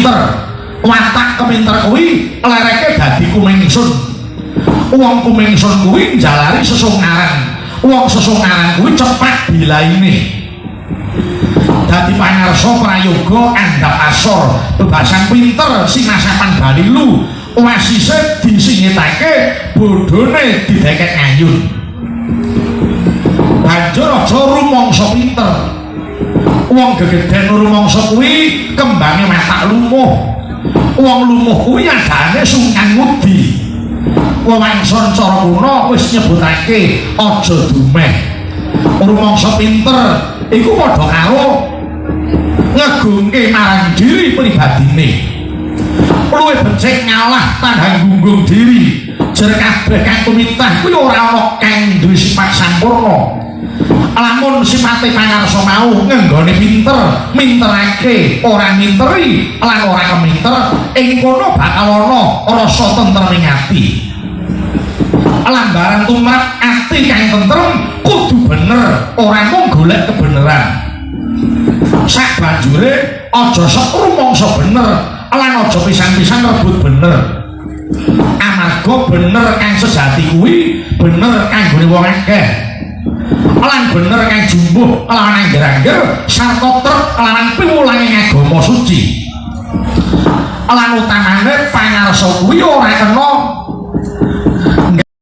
keminter. Watak keminter kuwi lereke dadi kumingsun. Wong kumingsun kuwi njalari sesongaran. Wong sesongaran kuwi cepat bilaine. Dadi pangarsa prayoga andhap asor, bebasan pinter sinasapan balilu, wasise disingitake, bodhone didekek ngayun. Banjur aja rumangsa pinter. Wong gegeden rumangsa kuwi kembange watak lumuh. Wong lumuh kuwi adane sungkan ngudi. Wewangson cara kuna wis nyebutake aja dumeh. Rumangsa pinter iku padha karo ngegungke marang diri pribadine. Luwih becik ngalah tandhang gunggung diri. Jer kabeh kang tumitah kuwi ora ana kang duwe sifat sampurna. Lamun sifate pangarsa mau ngenggone pinter, minterake, ora minteri lan ora keminter, ing kono bakal ana rasa tentreming ati. Lambaran tumrap ati kang tentrem kudu bener, ora mung golek kebeneran. Sak banjure aja sok rumangsa bener lan aja pisan-pisan rebut bener. Amarga bener kang sejati kuwi bener kanggone wong akeh. Lan bener kang jumbuh lawan angger-angger sarta trep lawan piwulange agama suci. Lan utamane pangarsa kuwi ora kena